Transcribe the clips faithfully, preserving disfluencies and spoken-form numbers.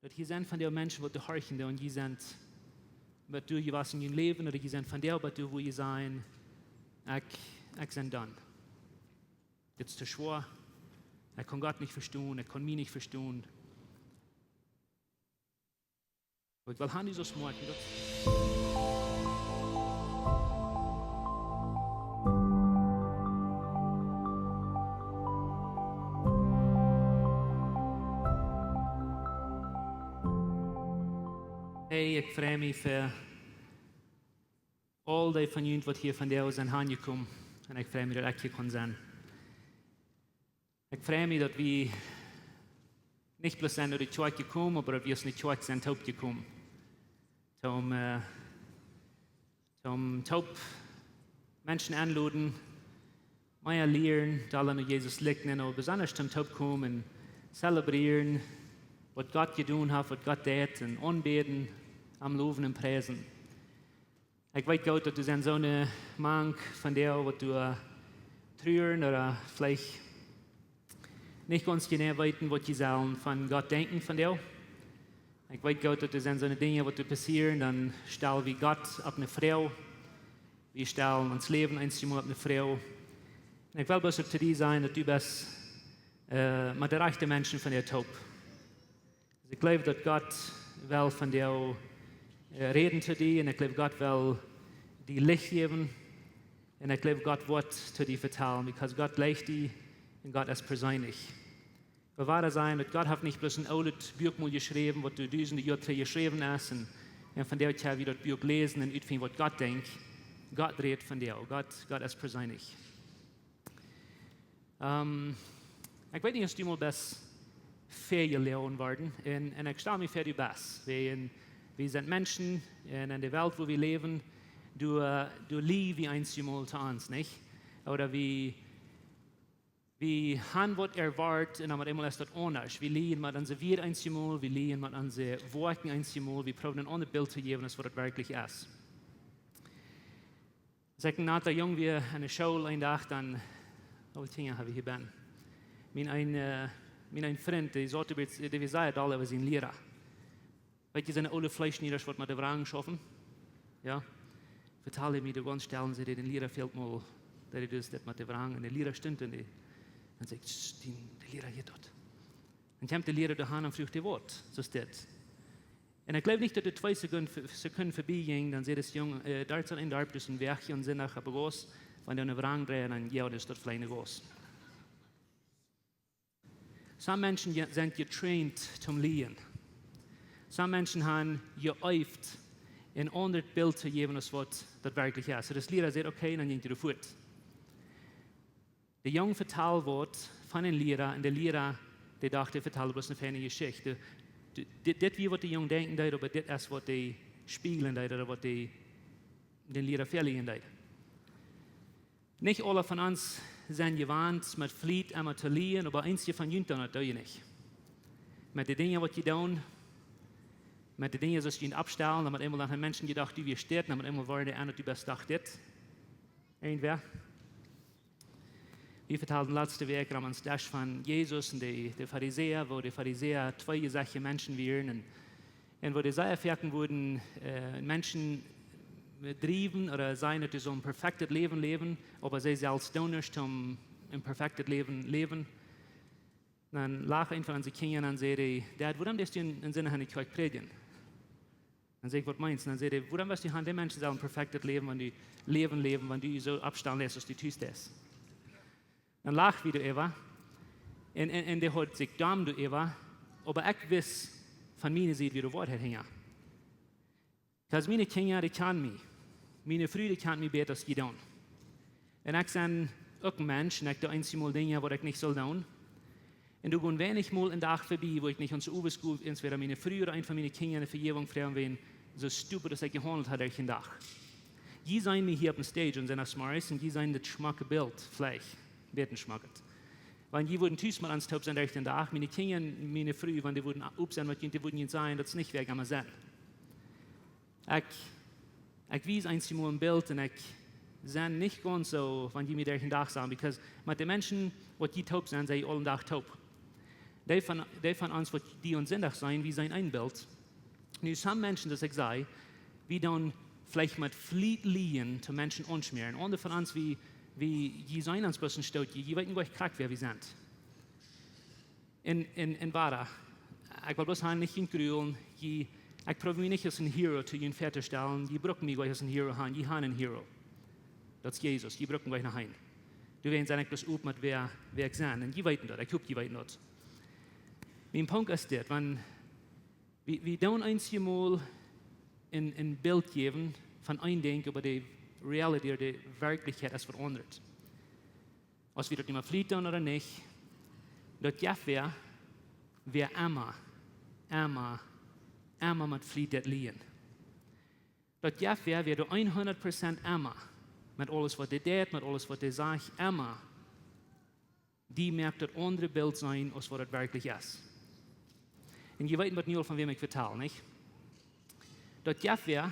Daut hia sent vondoag Menschen, waut doa horchen, un jie sent, waut doa jewast en jun Läwen, ooda jie sent vondoag, waut doa, wua jie sajen: "Ekj, ekj sie done. Dit es too schwoa. Ekj kaun Gott nich vestonen, ekj kaun mie nich vestonen." Oba ekj well han, du saust moakjen, daut Hey, ekj frei mie fa aul dee von junt, waut hia vondoag sent aunjekomen. Un ekj frei mie, daut ekj hia kaun sennen. Ekj frei mie, daut wie nich bloos sent no de Kjoakj jekomen, oba daut wie aus eene Kjoakj sent toopjekomen. Toom, äh, toom toop Menschen enloden, mea lieren, dolla no Jesus likjnen, oba besondasch toom toopkomen un zelebrieren, waut Gott jedonen haft, waut Gott deit, un aunbäden, am lowen un priesen. Ekj weet goot, daut doa sent soone mank vondoag, waut doa, äh, truren ooda veleicht nich gaunz jeneiw weeten, waut jie sellen von Gott denkjen vondoag. Ekj weet goot, daut doa sent soone Dinja, waut doa passieren, dan stal wie Gott opp eene Froag. Wie stalen ons Läwen eenjemol opp eene Froag. Un ekj well bloos uk to die sajen, daut du best, äh, met de rajchte Menschen vondoag toop. Ekj jleew, daut Gott well vondoag, äh, räden to die, un ekj jleew, Gott well die Licht jäwen, un ekj jleew, Gott woat to die vetalen, because Gott leeft die, un Gott es perseenlich. Wie woaren seenen, daut Gott haft nich bloos een oolet Buak mol jeschräwen, waut doa dusende Joa trigj jeschräwen es, un, un vondoag kjenn wie daut Buak läsen un utfinjen, waut Gott denkjt. Gott rät vondoag, Gott, Gott es perseenlich. Ähm, ekj weet nich, aus du mol best väajeloagen worden, un, un ekj stal mie väa, du best. Wie, wie sent Menschen, un en de Welt, wua wie läwen, doa, doa lie wie eenjemol to ons, nich? Ooda wie, wie han waut erwoat, un dan met eemol es daut aundasch. Wie lieen met onse Wieed eenjemol, wie lieen met onse Woakjen eenjemol, wie proowen een aundret Bilt to jäwen, aus waut daut werkjlich es. Aus ekj een natta Jung wia en de School, een Dach dan, oh, Tinja, hab ekj hia benen. Mien een, äh, mien een Frint, dee saut, dee wia sea doll äwa sienen Liera. Weetst, soone oole Fleeschnieda, waut met de Wrang schaufen? Jo. Vetald hee mie de gaunze Städ, säd hee, dän Liera fält mol, daut hee daut met de Wrang, un de Liera stunt un dee, un säd: "Sst, dee, de Liera hieet daut." Un kjemt de Liera doahan un fruach dee waut, soo es dit. Un ekj jleew nich, daut de twee Sekunden, Sekunden vebie jinjen, dan säd dis Jung, äh, doa es een Darp, daut es een Wajch, un sent doa opp de Gauss, wan dee ne Wrang dreien, dan jo, daut es daut fleine Gauss. Some Menschen je-, sent jetraind toom lieen. Some Menschen han jeeeft een aundret Bilt to jäwen, aus waut daut werkjlich es. Soo dis Liera säd: "Okay", un dan jinkj hee fuat. De Jung vetald waut von een Liera, un de Liera, dee docht, hee vetald bloos ne feine Jeschicht. De, de, dit, dit wia, waut de Jung denkjen deed, oba dit es, waut dee spieejlen deed, ooda waut dee dän Liera väalieren deed. Nich aule von ons sent jewant, met Fliet emma to lieen, oba eenje von junt doonen daut, doo jie nich? Met de Dinja, waut jie doonen, met de Dinja, soo aus jie oppstalen, dan met eemol dan han Menschen jedocht, du wieescht dit, dan met eemol woaren dee aun, daut du best doch dit. Irjentwäa? Wie vetalden latste Wäakj rom ons Desch von Jesus un de, de Farisäa, woo de Farisäa twee jesechte Menschen wieren un, un woo dee sea foaken wudden, äh, Menschen driewen ooda sajen, daut see soo een perfektet Läwen läwen, oba see selfst doonen nuscht om een perfektet Läwen läwen. Dan lach eent von onse Kjinja un säd hee: "Dad, wuarom deist du en, en Sinne aun de Kjoakj prädjen?" Dan säd ekj: "Waut meenst?" Dan säd hee: "Wuarom woascht du aun dee Menschen sellen perfektet Läwen, wan du Läwen läwen, wan du soo oppstalen lätst, aus du tus deist?" Dan lach wie doaräwa. Un, un, un dee haud sikj domm doaräwa. Oba ekj wist von miene Sied, wia de Woarheit hinja. Because miene Kjinja, dee kjanen mie. Miene Fru, dee kjant mie bäta aus jie doonen. Un ekj sie uk een Mensch, un ekj doo eenjemol Dinja, waut ekj nich sull doonen. Un doa gonen weinich Mol een Dach vebie, wua ekj nich ons Oages go, entwäda miene Fru ooda eent von miene Kjinja ne Vejäwunk froagen, wäajen soo stupid aus ekj jehaundelt haud derch dän Dach. Jie seenen mie hia opp de Stage un sent aus Morris un jie seenen daut schmocke Bilt, veleicht, bät schmocket. Wan jie wudden tus met ons toop sennen derch dän Dach, miene Kjinja, miene Fru, wan dee wudden opp sennen met junt, dee wudden junt sajen, daut es nich wäa jie emma sent. Ekj, ekj wies eenjemol een Bilt un ekj sie nich gaunz soo, wan jie mie derch dän Dach sajen, because met de Menschen, waut jie toop sent, sie jie aule Dach toop. Dee von, dee von ons, waut die aun Sindach seenen, wie seenen een Bilt. Nu, some Menschen, daut ekj saj, wie doonen veleicht met Fliet lieejen to Menschen aunschmäaren. Aundre von ons, wie, wie, jie seenen ons bloos een Stootje, jie weeten goanich krakjt, wäa wie sent. Un, un, un wada, ekj well bloos han, nich jie grulen, jie, ekj proow mie nich aus een Hero to junt väatostalen, jie brucken mie goanich aus een Hero han, jie han een Hero. Daut es Jesus, jie brucken goanich noch eenen. Doawäajen sie ekj bloos op met wäa, wäa ekj sie. Un jie weeten daut, ekj hop, jie weeten daut. Mien Punkt es dit, wan wie, wie doonen eenjemol een, een Bilt jäwen von een Dinkj, oba de reality, de Werkjlichkjeit es waut aundret. Aus wie daut nu met Fliet doonen ooda nich, daut jeft wäa, wäa emma, emma, emma met Fliet deit lieejen. Daut jeft wäa, wäa doa hundat Prozent emma, met aules waut dee deit, met aules waut dee sajcht, emma, dee moakt daut aundre Bilt seenen aus waut daut werkjlich es. Un jie weeten waut nu aul, von wäm ekj vetal, nich? Daut jeft wäa,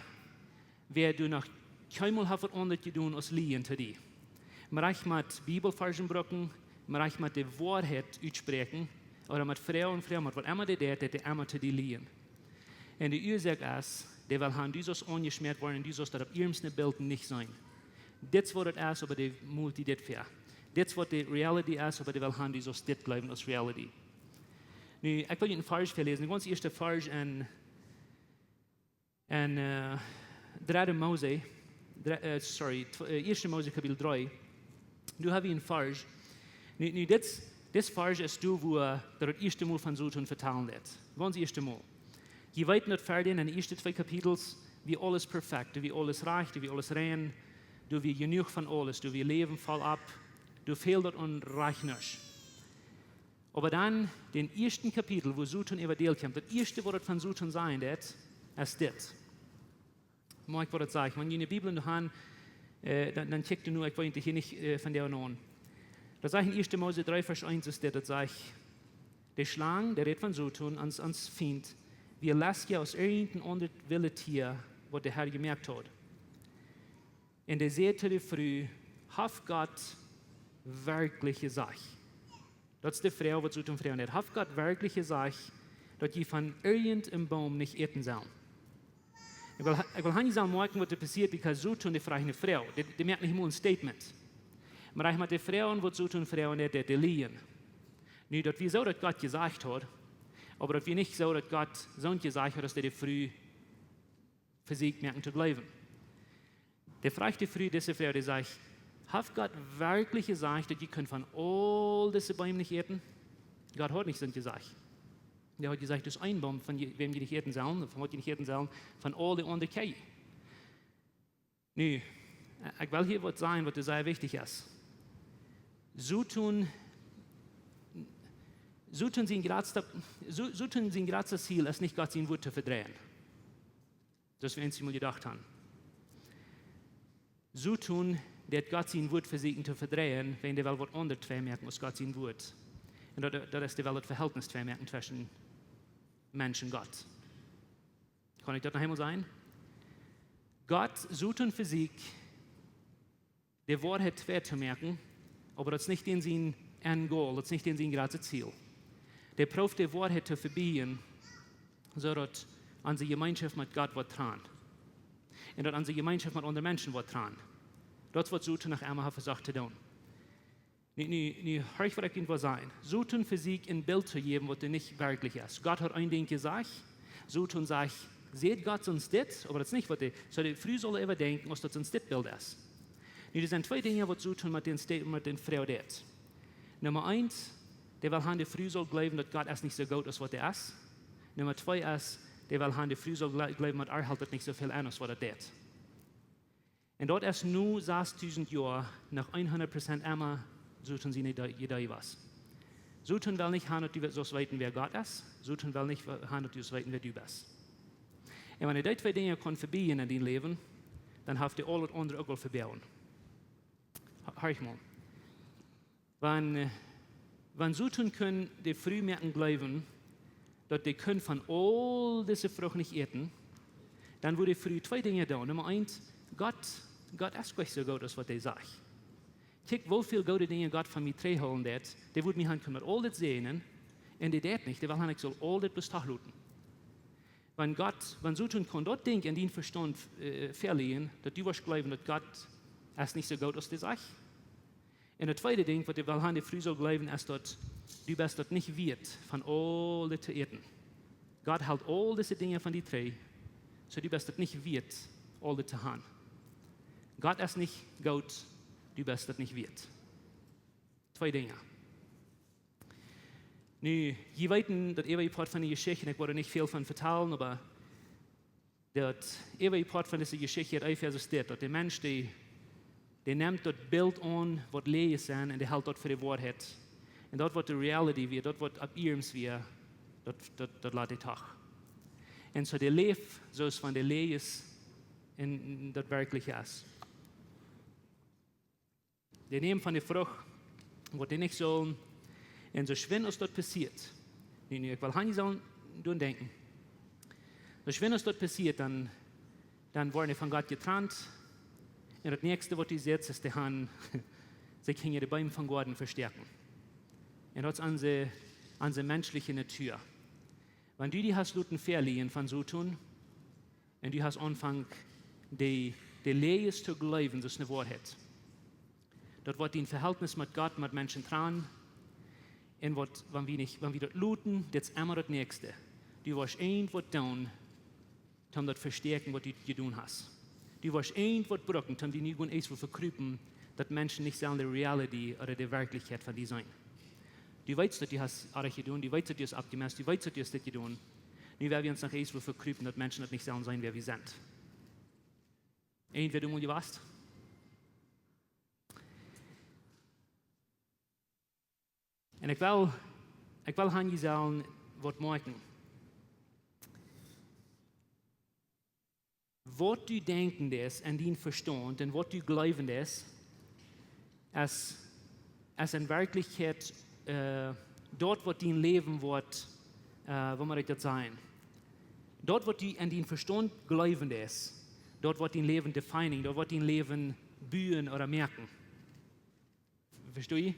wäa doa noch kjeenmol haft waut aundret jedonen aus lieejen to die. Mau rajcht met Bibelvarzen brucken, mau rajcht met de Woarheit utspräakjen, ooda met Froagen, Froagen, met waut emma dee deit, deit dee emma to die lieejen. Un de Uasoak es, dee well han, du saust aunjeschmäat woaren, du saust daut opp iernste Bilt nich seenen. Dit es waut et es, oba dee mult die dit väa. Dit es waut de reality es, oba dee well han, du saust dit jleewen aus reality. Nu, ekj well junt een Varsch väaläsen, de gaunz ieeschte Varsch en, en, äh, dredde Mose, dre-, äh, sorry, tw-, äh, ieeschte Mose Kapitel dree. Doa hab wie een Varsch. Nu, nu, dit, dit Varsch es doa, wua, äh, daut daut ieeschte Mol von Soton vetalen deit. Gaunz ieeschte Mol. Jie weeten daut verdoa en de ieeschte twee Kapitels, wia aules perfekt, doa wia aules rajcht, doa wia aules rein, doa wia jenuach von aules, doa wia Läwen voll opp, doa fäld daut aun rajcht nuscht. Oba dan, dän ieeschten Kapitel, wua Soton äwa däl kjemt, daut ieeschte, waut et von Soton sajen deit, es dit. Mau ekj woa daut sajen, wan jie de Bibel en de Haunt, äh, dan, dan kjikjt nu, ekj weet nich, hia nich, äh, von de aun. Daut sajcht en ieeschte Mose dree, Varsch eent, es dit, daut sajcht, de Schlang, dee rät von Soton, ons, ons Fient, wia lestja aus irjent een aundret willet Tia, waut de Herr jemoakt haud. Un dee säd to de Fru: "Haft Gott werkjlich jesajcht?" Daut es de Froag, waut Soton froagen deit. "Haft Gott werkjlich jesajcht, daut jie von irjent een Boom nich äten sellen?" Ekj well, ekj well hia nich soo moakjen, waut doa passieet, because Soton, dee froagt eene Froag. Dee, dee moakt nich mol een Statement. Mau ekj mott de Froag, waut Soton froagen deit, dee, dee lieejen. Nu, daut wia soo, daut Gott jesajcht haud, oba daut wia nich soo, daut Gott soo jesajcht haud, daut dee de Fru fa sikj moaken to jleewen. Dee froagt de Fru, dise Froag, dee sajcht: "Haft Gott werkjlich jesajcht, daut jie kjennen von aul dise Beem nich äten?" Gott haud nich soo jesajcht. Dee haud jesajcht, daut es een Boom, von je-, wäm jie nich äten sellen, von waut jie nich äten sellen, von aul de aundre kjenn jie. Nu, äh, ekj well hia waut sajen, waut sea wichtich es. Soton, Soton sien jratsta, So-, Soton sien jratsta Ziel es nich, Gott sien Wuat to vedreien. Daut es, waut wie ons mol jedocht haben. Soton deit Gott sien Wuat vesieekjen to vedreien, wan dee well waut aundret twemoaken aus Gott sien Wuat. Un daut, daut es, dee well daut Vehältnis twemoaken tweschen Mensch un Gott. Kaun ekj daut noch eemol sajen? Gott, Soton vesieekjt de Woarheit twei to moaken, oba daut es nich dän sien end goal, daut es nich dän sien jratstet Ziel. Dee proowt de Woarheit to vebieejen, soo daut onse Jemeenschoft met Gott woat tranen. Un daut onse Jemeenschoft met aundre Menschen woat tranen. Daut es, waut Soton noch emma haft vesocht to doonen. Nu, nu, nu horch, waut ekj junt well sajen. Soton vesieekjt een Bilt to jäwen, waut doa nich werkjlich es. Gott haud een Dinkj jesajcht. Soton sajcht: "Säd Gott soo dit?" Oba daut es nich, waut dee, soo de Fru saul äwadenkjen, aus daut soo dit Bilt es. Nu, doa sent twee Dinja, waut Soton met dän Sta-, met dän Froag deit. Numma eent, dee well han, de Fru saul jleewen, daut Gott es nich soo goot aus waut hee es. Numma twee es, dee well han, de Fru saul jle-, jleewen, daut ar helt daut nich soo väl aun aus waut daut deit. Un daut es nu sastüsent Joa noch hundat Prozent emma Soton sien Idee, Idee wia. Soton well nich han, daut du saust weeten, wäa Gott es. Soton well nich han, daut du saust weeten, wäa du best. Un wan hee dee twee Dinja kaun vebieejen en dien Läwen, dan haft hee aul daut aundre uk aul vebieejen. Ho-, horch mol. Wan, äh, wan Soton kunn de Fru moaken jleewen, daut dee kunn von aul dise Frucht nich äten, dan wudd de Fru twee Dinja doonen. Numma eent, Gott, Gott es nich soo goot aus waut hee sajcht. Kjikj, woo väl goode Dinja Gott von mie trigjhoolen deit, dee wudd mie han kunnen met aul dit säajnen, Un dee deit nich, dee well han, ekj saul aul dit bloos toloten. Wan Gott, wan Soton kaun daut Dinkj en dien Vestaunt, äh, veläajen, daut du woascht jleewen, daut Gott es nich soo goot aus dee sajcht. Un daut tweede Dinkj, waut dee well han, de Fru saul jleewen, es daut du best daut nich wieet, von aul dit to äten. Gott helt aul dise Dinja von die trigj, soo du best daut nich wieet, aul dit to han. Gott es nich goot, du best daut nich wieet. Twee Dinja. Nu, jie weeten daut äwaje Poat von de Jeschicht, un ekj woa nich väl von vetalen, oba daut äwaje Poat von dise Jeschicht es onjefäa soo, daut de Mensch, dee, dee nemt daut Bilt aun, waut läajch es, un dee helt daut fa de Woarheit. Un daut, waut de reality wia, daut, waut opp iems wia, daut, daut, daut lat dee doch. Un soo dee läft soo aus wan dee läajch es un daut werkjlich es. Dee nämen von de Frucht, waut dee nich sullen. Un soo schwind aus daut passieet, nu, nu, ekj well han, jie sellen doaraun denkjen. Soo schwind aus daut passieet, dan, dan woaren dee von Gott jetrant. Un daut näakjste, waut du sitst, es, dee han, see kjennen de Beem vom Goaden vestäakjen. Un daut es onse, onse menschliche Natua. Wan du die hast loten veläajen von Soton, un du hast aunjefongen, de, de Läajes to jleewen, daut es ne Woarheit. Daut woat dien Vehältnis met Gott, met Menschen trannen. Un waut, wan wie nich, wan wie daut loten, daut es emma daut näakjste. Du woascht irjent waut doonen, om daut vestäakjen, waut du jedonen hast. Du woascht irjent waut brucken, om die nich irjentwua vekrupen, daut Menschen nich sellen de reality ooda de Werkjlichkjeit von die seenen. Du weetst, daut du hast oajch jedonen, du weetst, daut du hast aufjemest, du weetst, daut du hast dit jedonen. Nu woa wie ons noch irjentwua vekrupen, daut Menschen daut nich sellen seenen, wäa wie sent. Irjentwäa doa mol jewast? Un ekj well, ekj well han, jie sellen waut moakjen. Waut du denkjen deist en dien Vestaunt un waut du jleewen deist, es, es en Werkjlichkjeit, äh, daut, waut dien Läwen woat, äh, woo mott ekj daut sajen? Daut, waut du en dien Vestaunt jleewen deist, daut woat dien Läwen defining, daut woat dien Läwen buen ooda moakjen. Vestonen?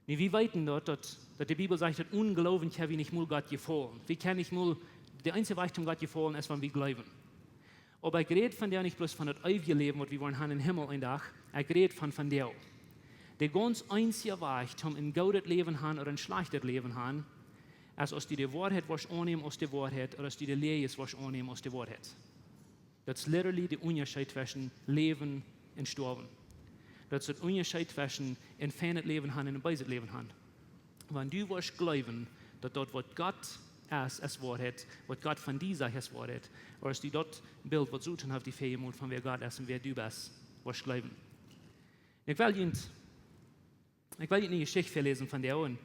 Nu, wie weeten daut, daut, daut de Bibel sajcht, daut onen Gloowen kjenn wie nich mol Gott jefaulen. Wie kjennen nich mol, de eensje Wajch toom Gott jefaulen es, wan wie jleewen. Oba ekj räd vondoag nich bloos von daut eewje Läwen, waut wie woaren han em Himmel een Dach. Ekj räd von vondoag. De gaunz eensje Wajch toom een goodet Läwen han ooda een schlajchtet Läwen han, es aus du de Woarheit woascht aunnämen aus de Woarheit, ooda aus du de Läajes woascht aunnämen aus de Woarheit. Daut es literally de Unjascheet tweschen Läwen un Stoawen. Daut es de Unjascheet tweschen een feinet Läwen han un een beeset Läwen han. Wan du woascht jleewen, daut daut, waut Gott es, es Woarheit, waut Gott von die sajcht, es Woarheit, ooda aus du daut Bilt, waut Soton haft die väajemolt von wäa Gott es un wäa du best, woascht jleewen. Ekj well junt Ekj well junt ne Jeschicht väaläsen von dee. Un,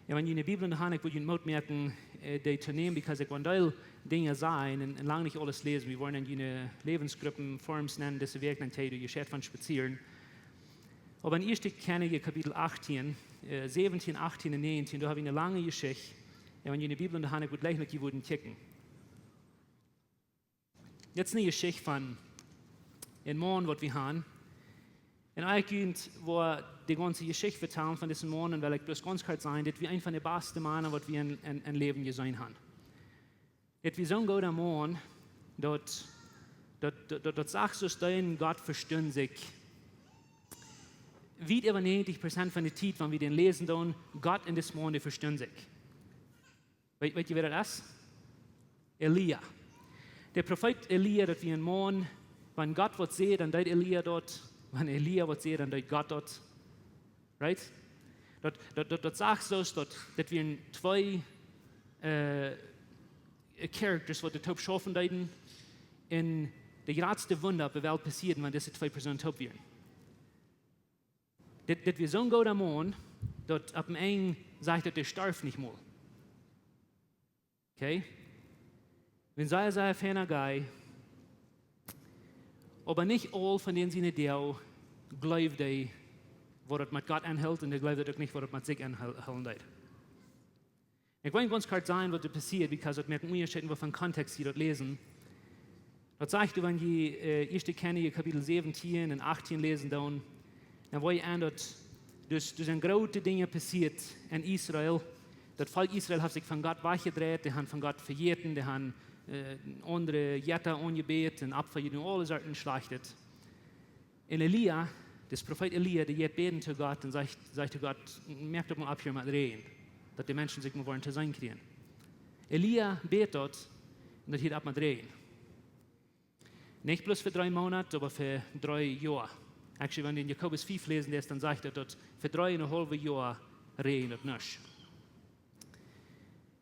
un wan jie ne Bibel en de Haunt han, ekj well junt Moot moaken, äh, dee to nämen, because ekj woa een Deel Dinja sajen un, un lang nich aules läsen. Wie woaren en june Läwensgruppen, Forums nennen, dise Wäakj, dan kjenn jie doa jescheit von spazieren. Oba en Ieeschte Kjennichs Kapitel achtieen, äh, säwentieen, achtieen un näajentieen, doa hab wie ne lange Jeschicht. Un wan jie ne Bibel en de Haunt han, ekj well jlikj met june wudden kjikjen. Dit es ne Jeschicht von een Maun, waut wie han. Un ekj kunn woll de gaunze Jeschicht vetalen von disen Maun, un well ekj bloos gaunz kort sajen, dit wia een von de baste Mana, waut wie en, en, en Läwen jeseenen han. Dit wia soon gooda Maun, daut, daut, daut, daut, daut sach soo aus dee un Gott vestunden sikj. Wiet äwa näajentich Prozent von de Tiet, wan wie dän läsen doonen, Gott un dis Maun, dee vestunden sikj. Weet, weet jie, wäa daut es? Elia. De Profeet Elia, daut wia een Maun, wan Gott waut säd, dan deed Elia daut. Wan Elia waut säd, dan deed Gott daut. Right? Daut, daut, daut, daut sach soo aus daut, daut wieren twee, äh, Characters, waut toop schaufen deeden. Un de jratste Wunda opp de Welt passieeden, wan dise twee Persoonen toop wieren. Dit, dit wia soon gooda Maun, daut opp een Enj sajcht daut, dee storf nich mol. Okay? Wia een sea, sea feina guy. Oba nich aul von dän siene Doag jleewd hee, waut daut met Gott aunhelt, un hee jleewd uk nich, waut daut met sikj aunhoolen deed. Ekj well gaunz kort sajen, waut doa passieed, because daut moakt een Unjascheet, waut von Kontext jie daut läsen. Daut sajcht, wan jie, äh, Ieeschte Kjennichs Kapitel säwentieen un achtieen läsen doonen, dan woa jie seenen daut, dus, doa sent groote Dinja passieet en Israel, Daut Volkj Israel haft sikj von Gott wajchjedreit, dee han von Gott vejäten, dee han, äh, aundre Jetta aunjebät un Opfa jedonen, aule Sorten Schlajchtet. Un Elia, dis Profeet Elia, dee jeit bäden to Gott un sajcht, sajcht to Gott: "Moak daut mol opp hia met Räajen, daut de Menschen sikj mol woaren to seenen kjrieen." Elia bät daut un daut hieet opp met Räajen. Nich bloos fa dree Moonat, oba fa dree Joa. Actually, wan du en Jakobus fief läsen deist, dan sajcht daut, daut fa dree un een haulwet Joa räajent daut nich.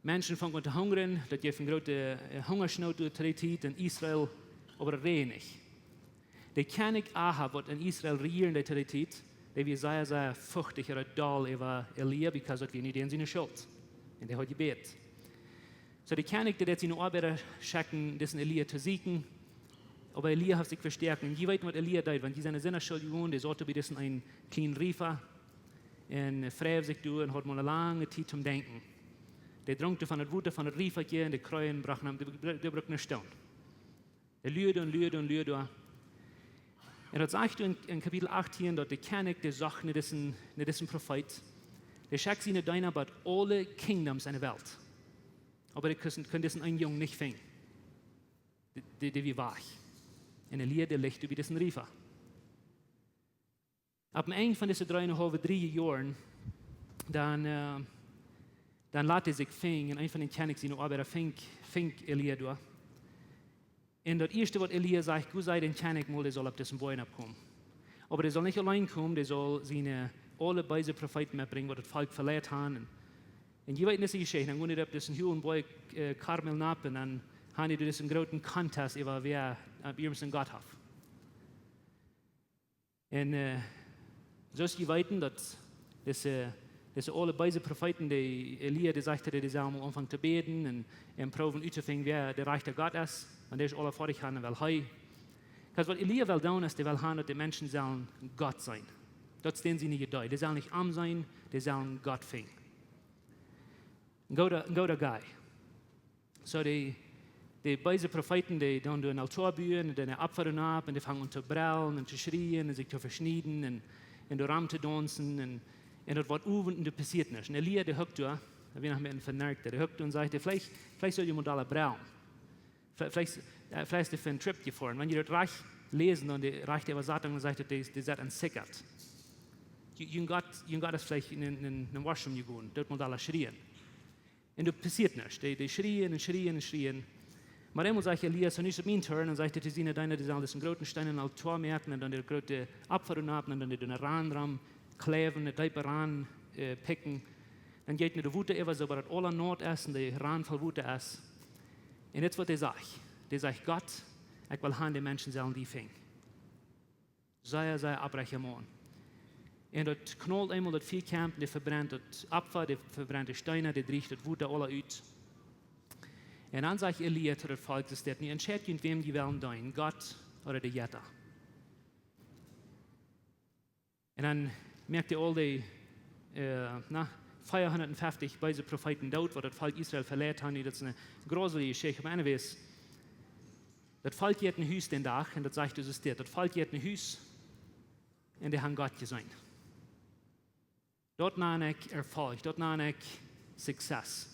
Menschen fungen aun to hungren, daut jeef eene groote, äh, Hungasnoot doa to dee Tiet en Israel, oba daut räajent nich. De Kjennich Ahab, waut en Israel rejieren deed to dee Tiet, dee wia sea, sea fuchtich ooda doll äwa Elia, because daut wia nich dän siene Schult. Un dee haud jebät. Soo, de Kjennich, dee deed siene Oabeida schekjen, disen Elia to sieekjen. Oba Elia haft sikj vestoaken. Un jie weeten, waut Elia deed, wan jie sent no Sinaschool jegonen, dee saut bie disen eenen kjlienen Riefa un, äh, freid sikj doa un haud mau eene lange Tiet toom denkjen. Dee drunk doa von daut Wota von daut Riefa un de Kjreien brochten am, dee, dee, dee bruck nich stonen. Dee luad un luad un luad doa. Un daut sajcht en, en Kapitel achtieen, daut de Kjennich, dee socht no disen, no disen Profeet. Dee schekjt siene Deena bat aule kingdoms enne Welt. Oba dee kunn, kunn disen eenen Jung nich finjen. Dee, dee, dee wia wajch. Un Elia, dee licht bie disen Riefa. Opp daut Enj von dise dree un een haulwet, dree Joaren, dan, äh, dan lat hee sikj finjen, un eena von dän Kjennich siene Oabeida finjt, finjt Elia doa. Un daut ieeschte, waut Elia sajcht: "Go, saj dän Kjennich mol, dee saul opp disen Boajch oppkomen. Oba dee saul nich auleen komen, dee saul siene, äh, aule beese Profeeten metbrinjen, waut daut Volkj veleit han." Un, un jie weeten dise Jeschicht, dan gonen dee opp disen huagen Boajch, äh, Karmel nopp, un dan han dee disen grooten Contest äwa wäa, äh, am ieeschten Gott haft. Un, äh, soo aus jie weeten, daut dise, dise aule beese Profeeten, dee Elia, dee sajcht, dee, dee sellen aunfangen to bäden un, un proowen uttofinjen, wäa de rajchta Gott es, wan dee aul aula foadich han, dan well hee. Because waut Elia well doonen, es, dee well han, daut de Menschen sellen Gott seenen. Daut es dän siene Idee. Dee sellen nich am seenen, dee sellen Gott finjen. Een gooda, een gooda guy. Soo, dee, dee beese Profeeten, dee doonen doa een Altoa buen un dan Opfa doa nopp un dee fangen aun to brellen un to schrieen un sikj to veschnieden un, un doa rom to daunzen un, un daut woat Owent un doa passieet nuscht. Un Elia, dee hockt doa, daut wia noch met een Vernarkta, dee hockt un sajcht: "Veleicht, veleicht sull jie mol dolla brellen. Ve-, veleicht, äh, veleicht es hee fa een Trip jefoaren." Wan jie daut rajcht läsen, dan de rajchte Äwasatunk, dan sajcht daut, dee, dee sat entsikat. Jun, jun Gott, jun Gott es veleicht en, en, en Washroom jegonen, daut mol dolla schrieen. Un daut passieet nuscht. Dee, dee schrieen un schrieen un schrieen. Oba eemol sajcht Elia: "Soo, nu es et mien Turn." Un sajcht hee to siene Deena, dee sellen disen grooten steenanen Altoa moaken un dan de groote Opfa doa nopp un dan dee doa ran, ran kjleewen, de deepe ran, äh, pikjen. Dan jeit hee no daut Wota äwa, soo daut aula naut es un de Ran voll Wota es. Un dit es, waut hee sajcht. Hee sajcht: "Gott, ekj well han, de Menschen sellen die finjen." Sea, sea opprechta Maun. Un daut kjnalt eemol, daut Fia kjemt, dee vebrent daut Opfa, dee vebrent de Steena, dee drieecht daut Wota aula ut. Un dan sajcht Elia to daut Volkj, es dit nu: "Entscheid junt, wäm jie wellen deenen, Gott ooda de Jetta." Un dan moakt hee aul dee, äh, na, veahundatfeftich beese Profeeten doot, waut daut Volkj Israel veleit haud. Nu, daut es eene grauselje Jeschicht, oba anyways, daut Volkj jeit no Hus dän Dach, un daut sajcht, daut es dit: Daut Volkj jeit no Hus un dee han Gott jeseenen. Daut nan ekj Erfolg, daut nan ekj Success.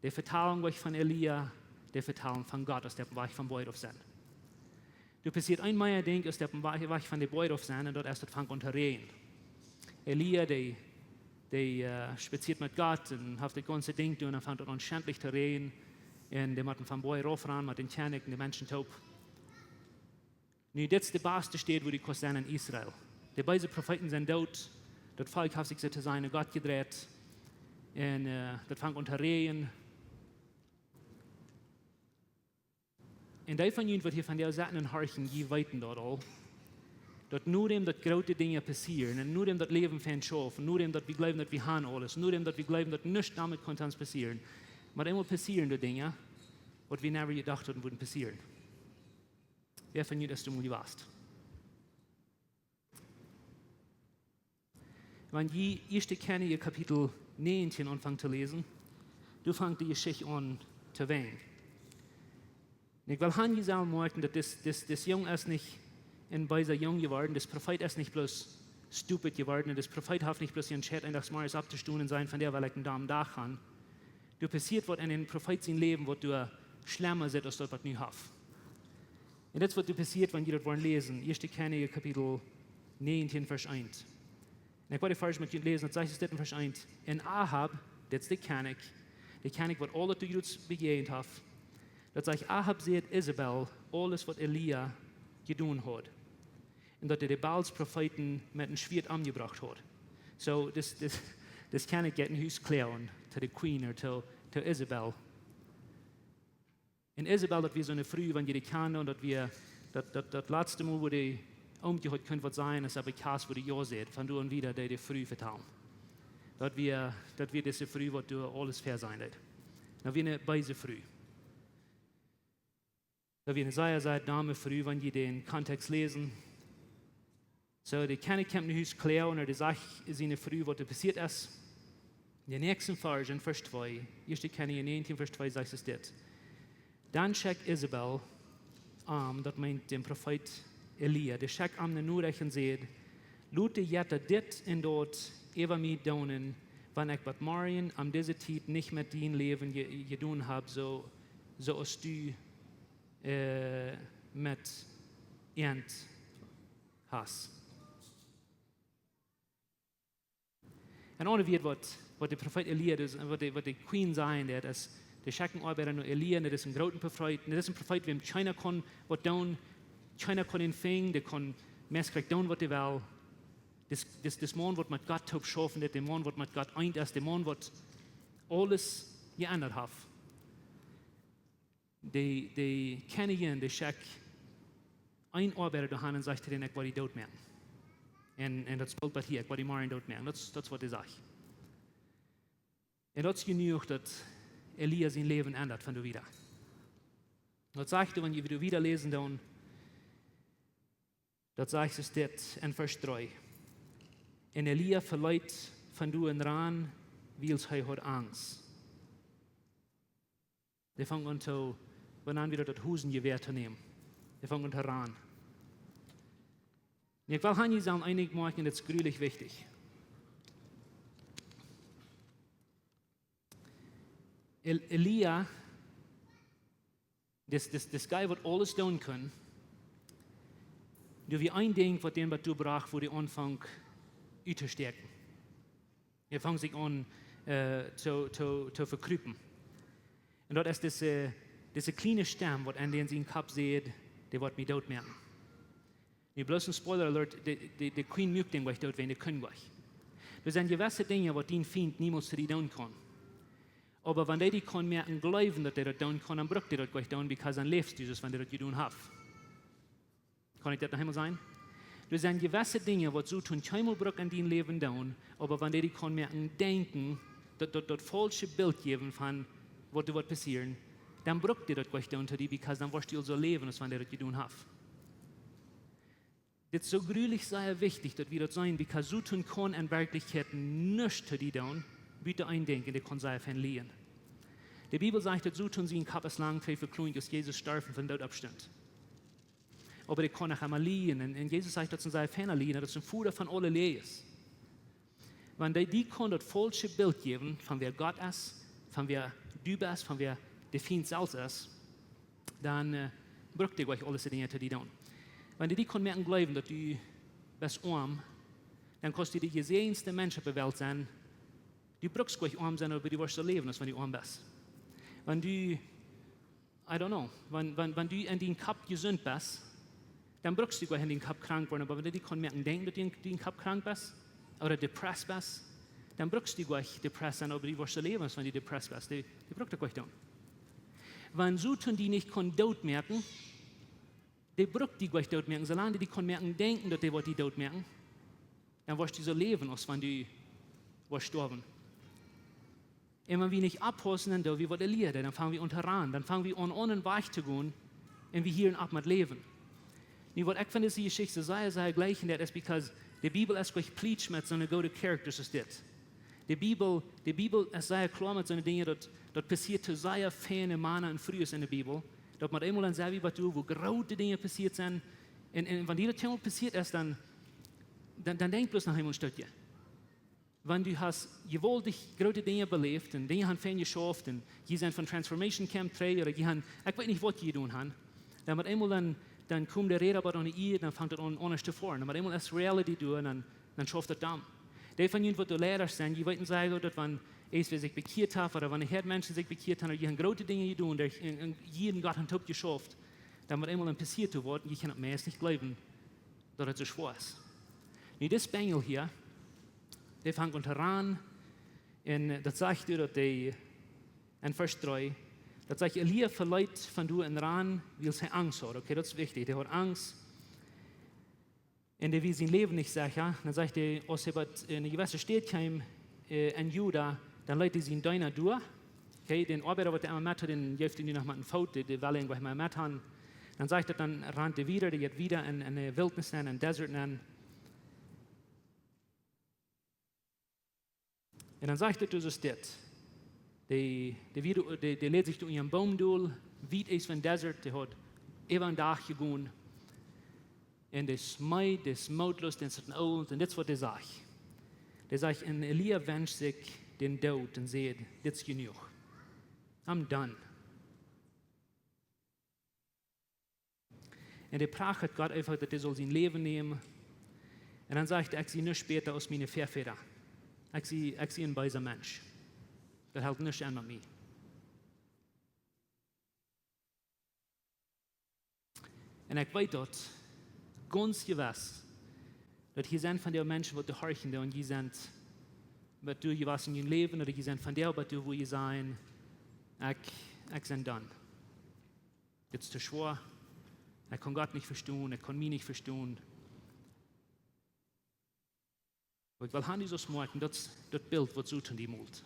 De Vetalunk wajch von Elia, de Vetalunk von Gott, aus dee oppem Wajch vom Boajch rauf sent. Doa passieet een mea Dinkj, aus dee oppem Wajch, Wajch von dän Boajch rauf sent, un daut es, daut fangt aun to räajnen. Elia, dee, dee, äh, spazieet met Gott un haft daut gaunze Dinkj doa, un dan fangt daut aun schentlich to räajnen. Un dee motten vom Boajch rauf rannen met dän Kjennich un de Menschen toop. Nu, dit es de baste Städ, wua du kaust sennen en Israel. De beese Profeeten sent doot. Daut Volkj haft sikj, soo to sajen, no Gott jedreit. Un, äh, daut fangt aun to räajnen. Un dee von junt, waut hia vondoag setten un horchen, jie weeten daut aul. Daut nodäm daut groote Dinja passieren, un nodäm daut Läwen fein schauft, un nodäm daut wie jleewen, daut wie han aules, un nodäm daut wie jleewen, daut nuscht doamet kaun ons passieren. Oba eemol passieren doa Dinja, waut wie never jedocht hauden, wudden passieren. Wäa von junt es doa mol jewast? Wan jie Ieeschte Kjennichs Kapitel näajentieen aunfangen to läsen, doa fangt de Jeschicht aun to wenjen. Un ekj well han, jie sellen moakjen, daut dis, dis, dis Jung es nich een beesa Jung jeworden, dis Profeet es nich bloos stupid jeworden, un dis Profeet haft nich bloos entscheit, eendags morjes opptostonen un sajen: "Vondoag well ekj een domen Dach han." Doa passieet waut en dän Profeet sien Läwen, waut doa schlemma sitt aus daut, waut nu haft. Un dit es waut doa passieet, wan jie daut woaren läsen. Ieeschte Kjennichs Kapitel näajentieen, Varsch eent. Un ekj woa dän Varsch met junt läsen, daut sajcht dit en Varsch eent. Un Ahab, dit es de Kjennich, de Kjennich, waut aul daut doa jrods bejäajent haft, daut sajcht, Ahab säd Isebel aules, waut Elia jedonen haud. Un daut hee de Baals Profeeten met een Schwieet omjebrocht haud. Soo, dis, dis, dis Kjennich jeit no Hus kloagen to de Queen, to, to Isebel. Un Isebel, daut wia soone Fru, wan jie dee kjanen, un daut wia, daut, daut, daut latste Mol, wua dee Oomkje haud kunt waut sajen, es opp de Kjast, wua dee jo säd, von doa aun wieda deed de Fru vetalen. Daut wia, daut wia dise Fru, waut doa aules väasajen deed. Daut wia eene beese Fru. Daut wia eene sea, sea domme Fru, wan jie dän Kontext läsen. Soo, de Kjennich kjemt no Hus kloagen, un hee sajcht siene Fru, waut doa passieet es. De näakjste Varsch, en Varsch twee, Ieeschte Kjennichs näajentieen, Varsch twee, sajcht et dit. Dan schekjt Isebel am, daut meent dän Profeet Elia, dee schekjt am eene Norecht un säd: Lot de Jetta dit un daut äwa mie doonen, wan ekj bat morjen om dise Tiet nich met dien Läwen je-, jedonen hab, soo, soo aus du, äh, met äant hast. En aundre Wieed, waut, waut de Profeet Elia, dus, waut de, waut de Queen sajen deed, es, dee schekjt Oabeida no Elia, un daut es een groota Profeet, un daut es een Profeet, wäm kjeena kaun waut doonen, kjeena kaun am finjen, dee kaun meist krakjt doonen, waut hee well. Dis, dis, dis Maun, waut met Gott toop schaufen deed, de Maun, waut met Gott eent es, de Maun, waut aules jeendat haft. De, de Kjennich, dee schekjt een Oabeida doahan un sajcht to dän: Ekj woa die dootmoaken. Un, un daut spoolt bat hia, ekj woa die morjen dootmoaken. Daut es, daut es waut hee sajcht. Un daut es jenuach, daut Elia sien Läwen endat von doa wieda. Daut sajcht, wan jie wieda läsen, dan, daut sajcht et dit en Varsch dree. Un Elia veleet von doa un rand, wiels hee haud Angst. Dee funk aun to, wan dan wada daut Hosenjewäa to nämen. Dee funk aun to rannen. Nu, ekj well hia nu sajen, eenje Moakjen, daut es grulich wichtich. El-, Elia, dis, dis, dis guy, waut aules doonen kunn, doa wia een Dinkj, waut dän bat doa brocht, wua dee aunfunk uttostäakjen. Hee funk sikj aun, äh, to, to, to vekrupen. Un daut es dise, dise kjliene Stemm, waut en dän sien Kopp säd: Dee woat mie dootmoaken. Nu bloos een Spoiler Alert, de, de, de Queen muak dän nich doot, wan dee kunn nich. Doa sent jewesse Dinja, waut dien Fient niemols to die doonen kaun. Oba wan dee die kaun moaken jleewen, daut dee daut doonen kaun, dan brukt dee daut nich doonen, because dan läfst du soo aus wan dee daut jedonen haft. Kaun ekj daut noch eemol sajen? Doa sent jewesse Dinja, waut Soton kjeenmol brukt en dien Läwen doonen, oba wan dee die kaun moaken denkjen, daut, daut, daut faulsche Bilt jäwen von waut doa woat passieren, dan brukt dee daut nich doonen to die, because dan woascht du aulsoo läwen, aus wan dee daut jedonen haft. Dit es soo grulich sea wichtich, daut wie daut seenen, because Soton kaun en Werkjlichkjeit nuscht to die doonen, buta een Dinkj, un dee kaun sea fein lieejen. De Bibel sajcht, daut Soton sien Kopp es lang trigj vekloagen, aus Jesus storf un von Doot oppstunt. Oba dee kaun noch emma lieejen. Un, un Jesus sajcht, daut es een sea feina Lieeja, daut es een Voda von aule Läajes. Wan dee die kaun daut faulsche Bilt jäwen von wäa Gott es, von wäa du best, von wäa de Fient selfst es, dan, äh, brukt dee nich aule Dinja to die doonen. Wan dee die kaun moaken jleewen, daut du best oam, dan kaust du de jesäajenste Mensch opp de Welt sennen. Du brukst nich oam sennen, oba du woascht soo läwen, aus wan du oam best. Wan du I don't know. Wan, wan, wan du en dien Kopp jesunt best, dan brukst du nich en dien Kopp krank woaren, oba wan dee die kaun moaken denkjen, daut du en dien Kopp krank best, ooda depressed best, dan brukst du nich depressed sennen, oba du woascht soo läwen, aus wan du depressed best. Dee, dee brukt daut nich doonen. Wan Soton die nich kaun dootmoaken, dee brukt die nich dootmoaken, soo lang dee die kaun moaken denkjen, daut dee woat die dootmoaken, dan woascht du soo läwen, aus wan du woascht stoawen. Un wan wie nich oppaussen, dan doo wie waut Elia deed, dan fang wie aun to rannen, dan fang wie aun, aun een Wajch to gonen, un wie hieren opp met läwen. Nu, waut ekj von dise Jeschicht sea, sea jlikjen deed, es because de Bibel es nich pleatsch met soone goode characters aus dit. De Bibel, de Bibel es sea kloa met soone Dinja, daut, daut passieet to sea feine Mana un Frues en de Bibel, daut met eemol dan sent wie waut doa, wua groote Dinja passieet sent, un, un wan die daut eemol passieet es, dan, dan, dan denkj bloos noch eemol een Stootje. Wan du hast jewaultich groote Dinja beläft un Dinja haben fein jeschauft un jie sent von Transformation Camp trigj ooda jie haben, ekj weet nich waut jie jedonen haben, dan met eemol dan, dan kjemt de Räda bat aun de Ieed, dan fangt daut aun, aundasch to foaren. Dan met eemol es reality doa un dan, dan schauft daut dan. Dee von junt waut doa Leida sent, jie weeten sea goot daut wan eena sikj bekjieet haft ooda wan een Menschen sikj bekjieet haft ooda jie haben groote Dinja jedonen, dee, un, un jie un Gott haben toop jeschauft, dan met eemol dan passieet doa waut un jie kjennen daut meist nich jleewen, daut et soo schwoa es. Nu, dis Benjel hia, dee fangt aun to ranen. Un, äh, daut sajcht doa daut dee, enn Varsch dree, daut sajcht, Elia veleet von doa un rand, wiels hee Angst haud. Okay, daut es wichtich. Dee haud Angst. Un dee wia sien Läwen nich secha. Dan sajcht hee, aus hee bie eene jewesse Staut kjeem, äh, enn Juda, dan leet hee sienen Deena doa. Okay, dän Oabeida, waut hee emma met haud, dän jeef hee nu noch met een Foot, dee, dee well hee nich mea met haben. Dan sajcht daut, dan rand hee wieda, dee jeit wieda enn, enn de Wiltnis nenn, enn Desert nenn. Un dan sajcht et doa soo dit. Dee, dee, wia doa, dee, dee läd sikj doa unja een Boom dol, wiet es von Desert, dee haud äwa een Dach jegonen. Un dee es meed, dee es mootloos, dee es oolt, un dit es waut dee sajcht. Dee sajcht, un Elia wenscht sikj dän Doot un säd: Dit es jenuach. I'm done. Un dee prachat Gott eefach, daut hee saul sien Läwen nämen. Un dan sajcht hee: Ekj sie nich bäta aus miene Väavodasch. Ekj sie, ekj sie een beesa Mensch. Daut helt nuscht aun met mie. Un ekj weet daut gaunz jewess, daut hia sent von dee Menschen, waut doa horchen doonen, un jie sent, waut doa jewast en jun Läwen, ooda jie sent von dee, waut doa, wua jie sajen: Ekj, ekj sie done. Dit es too schwoa. Ekj kaun Gott nich vestonen, ekj kaun mie nich vestonen. Oba ekj well han, du saust moakjen, daut, daut Bilt, waut Soton die molt,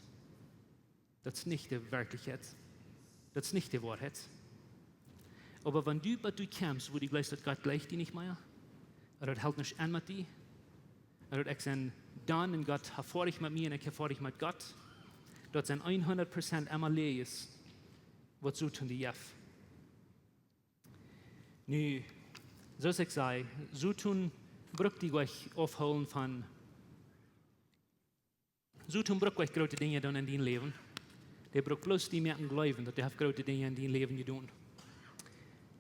daut es nich de Werkjlichkjeit. Daut es nich de Woarheit. Oba wan du, waut du kjemst, wua du jleefst, daut Gott jleicht die nich mea, ooda daut helt nuscht aun met die, ooda daut ekj sie done un Gott haft foadich met mie un ekj haft foadich met Gott, daut sent hundat Prozent emma Läajes, waut Soton die jeft. Nu, soo aus ekj säd, Soton brukt die nich aufhoolen von, Soton brukt nich groote Dinja doonen en dien Läwen. Dee brukt bloos die moaken jleewen, daut hee haft groote Dinja en dien Läwen jedonen.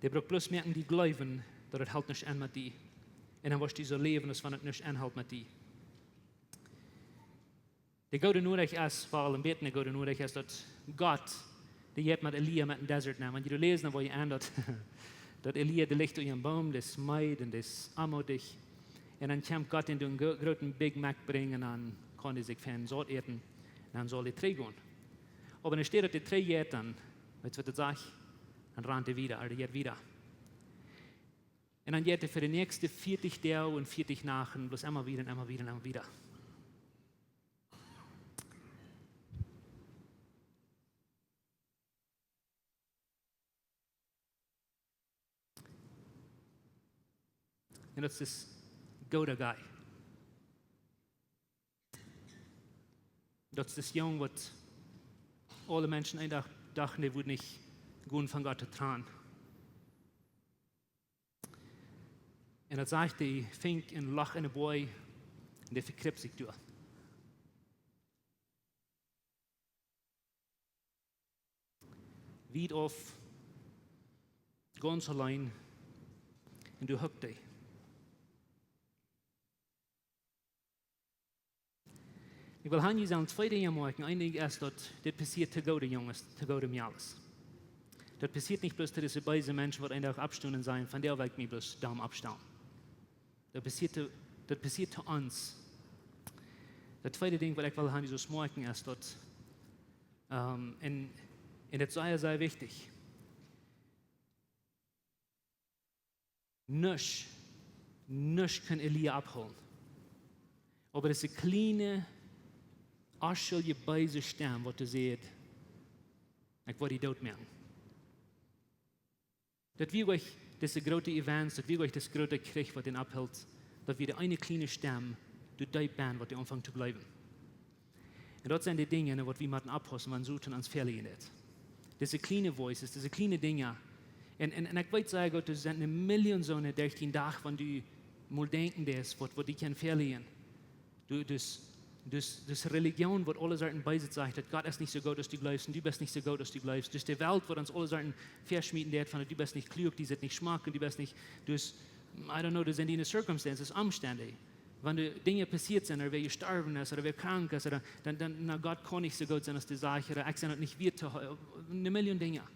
Dee brukt bloos moaken die jleewen, daut et helt nuscht aun met die. Un dan woascht du soo läwen, aus wan et nuscht aunhelt met die. De goode Norecht es, väl een bät de goode Norecht es, daut Gott, dee jeit met Elia met enn Desert nenn. Wan jie doa läsen, dan woa jie enn daut, daut Elia, dee licht unja een Boom, dee es meed un dee es aunmootich. Un dan kjemt Gott un deit een gro-, grooten Big Mac brinjen un dan kaun hee sikj fein saut äten. Un dan saul hee trigj gonen. Oba enne Städ daut hee trigj jeit, dan, weetst waut daut sajcht? Dan rant hee wieda, ooda jeit wieda. Un dan jeit hee fa de näakjste vieetich Doag un vieetich Nachten bloos emma wieda un emma wieda un emma wieda. Un daut es dis gooda guy. Daut es dis Jung, waut aule Menschen eenen Dach dochten, dee wudd nich gonen von Gott to tranen. Un daut sajcht, dee funk een Loch enne Boaj un dee vekjriept sikj doa. Wiet auf, gaunz auleen, un doa hukt hee. Ekj well han, jie sellen twee Dinja moakjen. Een Dinkj es daut dit passieet to goode Junges, to goode Mejales. Daut passieet nich bloos to dise beese Menschen, waut eenen Dach oppstonen un sajen: Von dee well ekj mie bloos domm oppstalen. Daut passieet to, daut passieet to ons. Daut tweede Dinkj, waut ekj well han, jie sellen moakjen, es daut, ähm, un, un daut es sea, sea wichtich. Nuscht, nuscht kunn Elia oppholen. Oba dise kjliene, onschuldje, beese Stemm, waut doa säd: Ekj woa die doot moaken. Daut wia nich dise groote Events, daut wia nich dis groota Kjrich, waut dän opphilt. Daut wia de eene kjliene Stemm, doa deep benn, waut dee aunfunk to jleewen. Un daut sent de Dinja, waut wie motten oppaussen, wan Soton ons väaleiden deit. Dise kjliene voices, dise kjliene Dinja. Un, un, un ekj weet sea goot, doa sent eene Million soone derch dän Dach, wan du mol denkjen deist, waut, waut die kjennen väaleiden. Du, dus, Dus, dus Religion, waut aule Sorten Beeset sajcht, daut Gott es nich soo goot aus du jleefst un du best nich soo goot aus du jleefst. Dus de Welt, waut ons aule Sorten väaschmieten deit von, du best nich kluak, die sit nich schmack un du best nich, dus, I don't know, daut sent diene circumstances, Omstend. Wan doa Dinja passieet sent, ooda wäa jestorwen es, ooda wäa krank es, ooda dan, dan, na, Gott kaun nich soo goot sennen aus dee sajcht, ooda ekj sie daut nich wieet to, ne Million Dinja.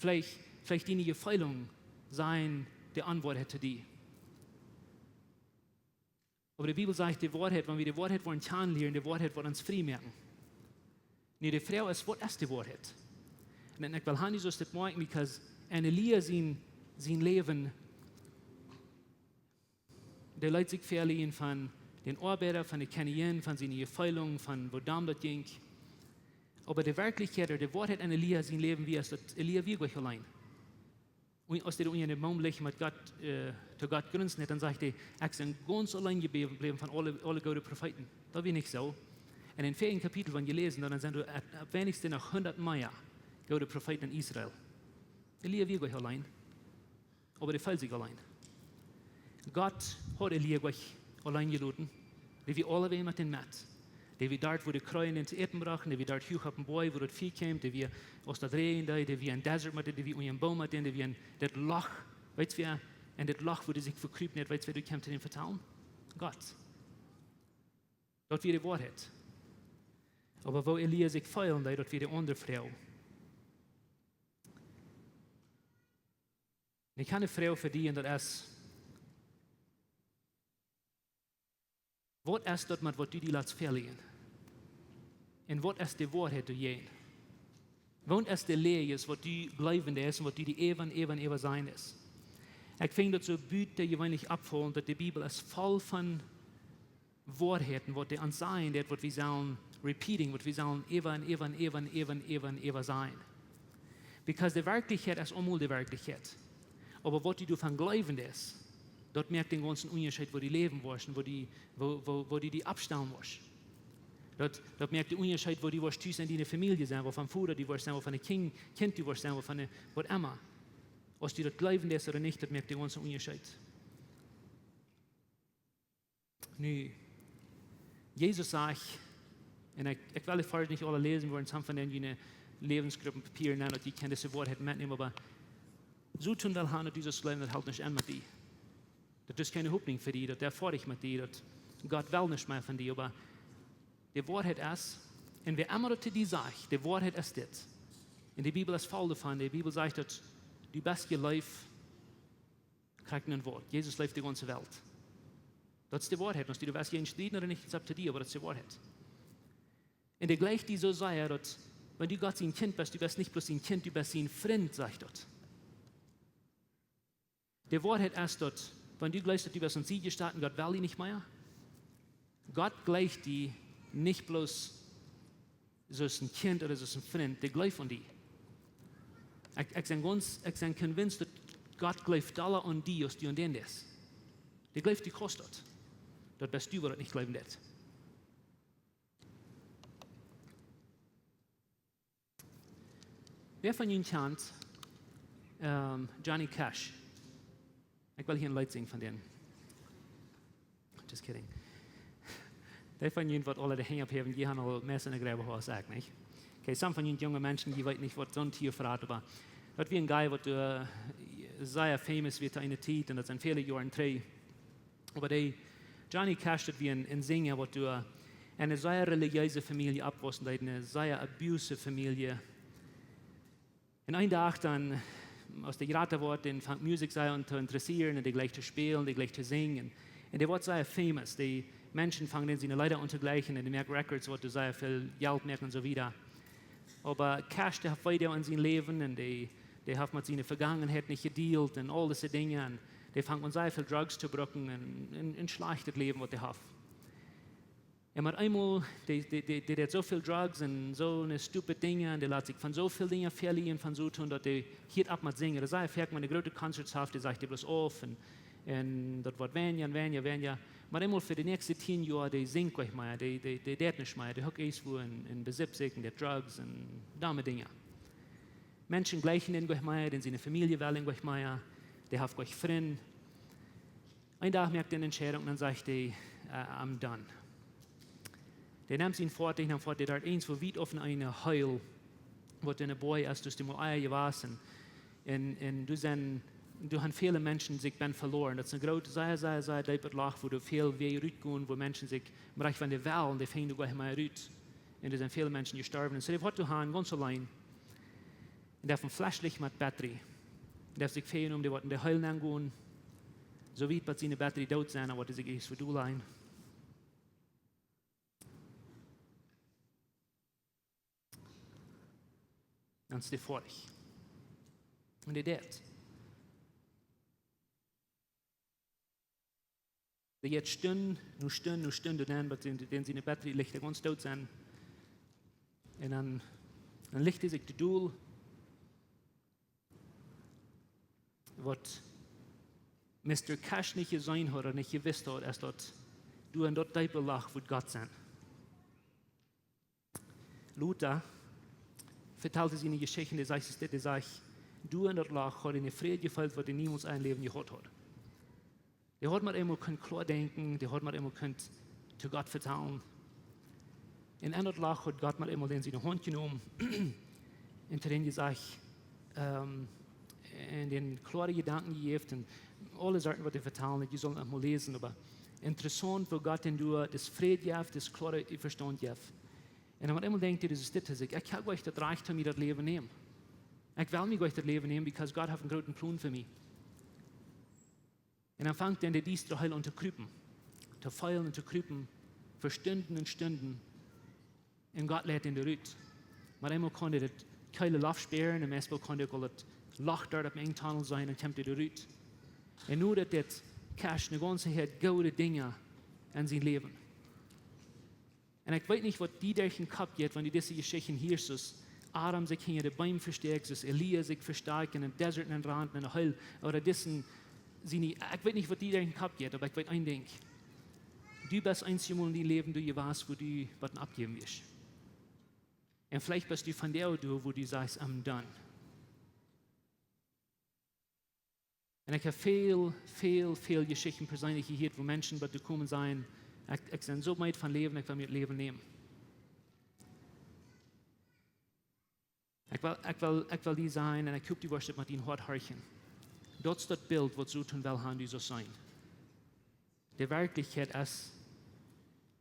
Veleicht, veleicht diene Jefeelungen sent de Onwoarheit to die. Oba de Bibel sajcht, de Woarheit, wan wie de Woarheit woaren kjanen lieren, de Woarheit woat ons frie moaken. Nu, de Froag es, waut es de Woarheit? Un ekj well han, du saust dit moakjen, because en Elia sien, sien Läwen, dee leet sikj väaleiden von dän Oabeida, von de Kjennijin, von siene Jefeelungen, von woo domm daut jinkj. Oba de Werkjlichkjeit, ooda de Woarheit en Elia sien Läwen wia, es daut Elia wia goanich auleen. Un aus dee unja dän Boom licht met Gott, äh, to Gott jrunsen deed, dan sajcht hee: "Ekj sie gaunz auleen jebläwen, jebläwen von aule, aule goode Profeeten." Daut wia nich soo. En dän vieeden Kapitel, wan jie läsen, dan sent doa opp, opp weinichste noch hundat mea goode Profeeten en Israel. Elia wia goanich auleen. Oba dee feeld sikj auleen. Gott haud Elia goanich auleen jeloten. Dee wia aulewäajen met dän met. Dee wia doa, wua de Kjreien dän to äten brochten, dee wia doa huach opp dän Boajch, wua daut Fia kjeem, dee wia, aus daut räajent, dee, dee wia em Desert met dän, dee wia unja dän Boom met dän, dee wia en daut Loch, weetst wäa, en daut Loch, wua dee sikj vekrupen haud, weetst wäa doa kjeem to dän vetalen? Gott. Daut wia de Woarheit. Oba woo Elia sikj feelen deed, daut wia de aundre Froag. Un ekj hab ne Froag fa die, un daut es: Waut es daut met waut du die latst väaleiden? Un waut es de Woarheit doajäajen? Waut es de Läajes, waut du jleewen deist un waut du die äwa un äwa un äwa sajen deist? Ekj finj daut soo butajeweenlich oppfaulent, daut de Bibel es voll von Woarheiten, waut dee ons sajen deit, waut wie sellen repeating, waut wie sellen äwa un äwa un äwa un äwa un äwa un äwa sajen. Because de Werkjlichkjeit es aulemol de Werkjlichkjeit. Oba waut du doavon jleewen deist, daut moakt dän gaunzen Unjascheet, woo du läwen woascht un woo du, woo, woo, woo du die oppstalen woascht. Daut, daut moakt dän Unjascheet, woo du woascht tus en diene Famielje sennen, woo von Voda du woascht sennen, woo von een Kjint, Kjint du woascht sennen, woo von een, waut emma. Aus du daut jleewen deist ooda nich, daut moakt dän gaunzen Unjascheet. Nu, Jesus sajcht, un ekj, ekj well de Varsch nich aule läsen, wie woaren some von dän en june Läwensgruppen Papieren nämen, daut jie kjennen dise Woarheit metnämen, oba Soton well han, daut du saust jleewen, daut helt nich aun met die. Daut es kjeene Hopninj fa die, daut es foadich met die, daut Gott well nich mea von die, oba de Woarheit es, un wäa emma daut to die sajcht, de Woarheit es dit. Un de Bibel es voll doavon, de Bibel sajcht, daut du best jeleeft, krakjt en een Wuat. Jesus leeft de gaunze Welt. Daut es de Woarheit. Aus du doa best jäajen strieden ooda nich, es up to die, oba daut es de Woarheit. Un dee jleicht die soo sea, daut, wan du Gott sien Kjint best, du best nich bloos sien Kjint, du best sien Frint, sajcht daut. De Woarheit es daut, wan du jleefst, daut du best aun sied jestalt un Gott well die nich mea, Gott jleicht die nich bloos soo aus een Kjint ooda soo aus een Frint, dee jleeft aun die. Ekj, ekj sie gaunz, ekj sie convinced, daut Gott jleeft dolla aun die aus du aun dän deist. Dee jleeft, du kaust daut. Daut best du, waut daut nich jleewen deit. Wäa von junt kjant, ähm, Johnny Cash? Ekj well hia een Leet sinjen von dän. Just kidding. Dee von junt, waut aule de Henj opphäwen, dee haben aul mea en de Gräwen aus ekj, nich? Okay, some von junt junge Menschen, dee weeten nich, waut soon Tia frat, oba daut wia een guy, waut, äh, sea famous wia to eene Tiet, un daut sent väle Joaren trigj. Oba dee Johnny Cash, daut wia een, een Sinja, waut doa en eene sea relijeese Famielje oppwossen deed, eene sea abusive Famielje. Un een Dach dan, aus dee jrata wort, dan funk Musikj sea aun to interessieren un dee jleicht to spälen, dee jleicht to sinjen. Un dee wort sea famous. De Menschen fungen aun siene Leeda aun to jleichen un dee moaken Records, waut doa sea väl Jelt moaken un soo wieda. Oba Cash, dee haft Weedoag en sien Läwen un dee, dee haft met siene Vegangenheit nich jedealt un aul dise Dinja. Un dee funk aun sea väl Drugs to brucken un, un, un schlajchtet Läwen, waut dee haft. Un met eemol, dee, dee, dee, dee deed soo väl Drugs un soone stupid Dinja un dee leet sikj von soo väl Dinja väaleiden von Soton, daut dee hilt opp met sinjen. Daut sajcht, wan hee groote Concerts haft, dee sajcht dee bloos auf un, un daut woat weinja un weinja, weinja. Met eemol fa de näakjste tieen Joa, dee sinjt goanich mea, dee, dee, dee deit nuscht mea, dee hukt irjentwua un, un besitt sikj un deit Drugs un domme Dinja. Menschen jleichen dän goanich mea, dän siene Famielje well dän goanich mea, dee haft goanich Frind. Een Dach moakt hee eene Entscheidunk un dan sajcht hee, äh, "I'm done." Dee nemt sien Foatich, dan foat dee doa eent, woo wiet opp eene Heide, waut enne Boaj es, dus dee mol ea jewast. Un, un doa sent, doa han väle Menschen sikj benn veloaren. Daut es een groot, sea, sea, sea deepet Loch, wua doa väl Wäaj rutgonen, wua Menschen sikj, mau rajcht wan dee wellen, dee finjen doa goanich mea rut. Un doa sent väle Menschen jestorwen. Un soo, dee foat doa han, gaunz auleen. Un dee haft een Fläsch Licht met Batterie. Un dee haft sikj väajenomen, dee woat enne Heide nengonen. Soo wiet bat siene Batterie doot sent, dan woat hee sikj ieescht fa doa lajen. Dan es dee foadich. Un dee deit. Dee jeit Stund no Stund no Stund, dan bat dän, dän siene Batterie Lichta gaunz doot sent. Un dan, dan licht hee sikj doa dol. Waut Mister Cash nich jeseenen haud ooda nich jewist haud, es daut doa en daut deepe Loch wudd Gott sennen. Lota vetald siene Jeschicht, dee sajcht, es dit, dee sajcht, doa en daut Loch haud hee een Fräd jefeelt, waut hee niemols en sien Läwen jehaut haud. Dee haud mau eemol kunt kloa denkjen, dee haud mau eemol kunt to Gott vetalen. Un en daut Loch haud Gott mau eemol dän siene Haunt jenomen un to dän jesajcht, ähm, un dän kloare Jedanken jejäft un aule Sachen, waut hee vetalt, jie sellen daut mol läsen, oba interessaunt, woo Gott dän doa dän Fräd jeft, dän kloaren Vestaunt jeft. Un dan mau eemol denkjt hee, dit es dit, hee sajcht, ekj hab goanich daut Rajcht, om mie daut Läwen nämen. Ekj well mie goanich daut Läwen nämen, because Gott haft een grooten Plon fa mie. Un dan fangt hee en de diestre Heide aun to krupen, to feelen un to krupen, fa Stunden un Stunden. Un Gott leit am doa rut. Mau eemol kaun hee daut kjeele Loft spieren, un meist kaun hee uk aul daut Loch doa opp dän Tunnel seenen, un kjemt hee doa rut. Un nu daut dit Cash eene gaunze Häad goode Dinja en sien Läwen. Un ekj weet nich, waut die derch dän Kopp jeit, wan du dise Jeschichten hieescht, soo aus Adam sikj hinja de Beem vestakjt, soo aus Elia sikj vestakjt en dän Desert, en dän Rand, en de Heide, ooda dise, siene, ekj weet nich, waut die derch dän Kopp jeit, oba ekj weet een Dinkj. Du best eemol en dien Läwen doa jewast, wua du waut aufjäwen wurscht. Un veleicht best du vondoag doa, wua du sajchst, I'm done. Un ekj hab väl, väl, väl Jeschichten perseenlich jehieet, wua Menschen waut doa komen sajen, ekj, ekj sie soo meed von Läwen, ekj well mie daut Läwen nämen. Ekj well, ekj well, ekj well die sajen, un ekj hop, du woascht daut met dien Hoat horchen. Daut es daut Bilt, waut Soton well haben, du saust sennen. De Werkjlichkjeit es,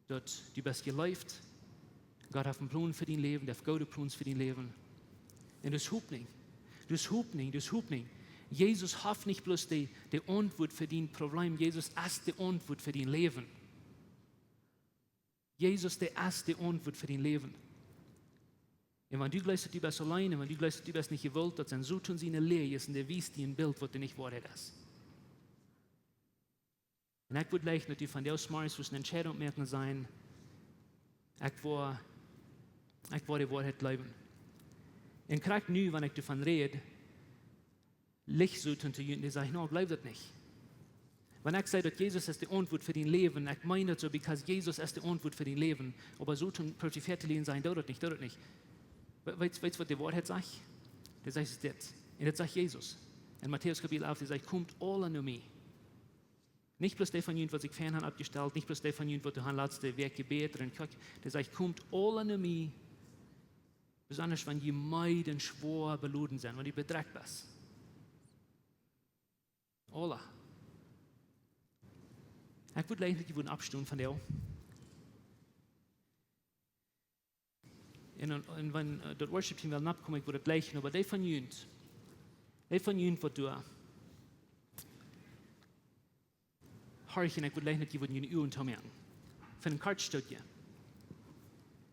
daut du best jeleeft. Gott haft een Plon fa dien Läwen, dee haft goode Plons fa dien Läwen. Un daut es Hopninj. Daut es Hopninj, daut es Hopninj. Jesus haft nich bloos de, de Auntwuat fa dien Problem. Jesus es de Auntwuat fa dien Läwen. Jesus, dee es de Auntwuat fa dien Läwen. Un wan du jleefst, daut du best auleen, un wan du jleefst, daut du best nich jewullt, daut sent Soton siene Läajes, un dee wiest die een Bilt, waut nich Woarheit es. Un ekj wudd jleichen, daut du vondoag zemorjes wurscht eene Entscheidunk moaken, sajen, ekj woa, ekj woa de Woarheit jleewen. Un krakjt nu, wan ekj doavon räd, licht Soton to junt, dee sajcht, no, jleew daut nich. Wan ekj saj, daut Jesus es de Auntwuat fa dien Läwen, ekj meen daut soo, because Jesus es de Auntwuat fa dien Läwen, oba Soton prooft die to lieren, sajen, doo daut nich, doo daut nich. We-, weetst, weetst, waut de Woarheit sajcht? Dee sajcht, es dit. Un daut sajcht Jesus. En Matäus Kapitel alf, dee sajcht, komt aula no mie. Nich bloos dee von junt, waut sikj fäa han oppjestalt, nich bloos dee von junt, waut han latste Wäakj jebät ooda en Kjoakj, dee sajcht, komt aula no mie, besonda wan jie meed un schwoa beloden sent, wan jie bedrekjt sent. Aula. Ekj wudd jleichen, daut jie wudden oppstonen vondoag. Un, un, un wan, äh, daut Worship Team well nokomen, ekj wudd daut jleichen, oba dee von junt, dee von junt, waut doa horchen, ekj wudd jleichen, daut jie wudden june Uagen toomoaken. Fa een kort Stootje.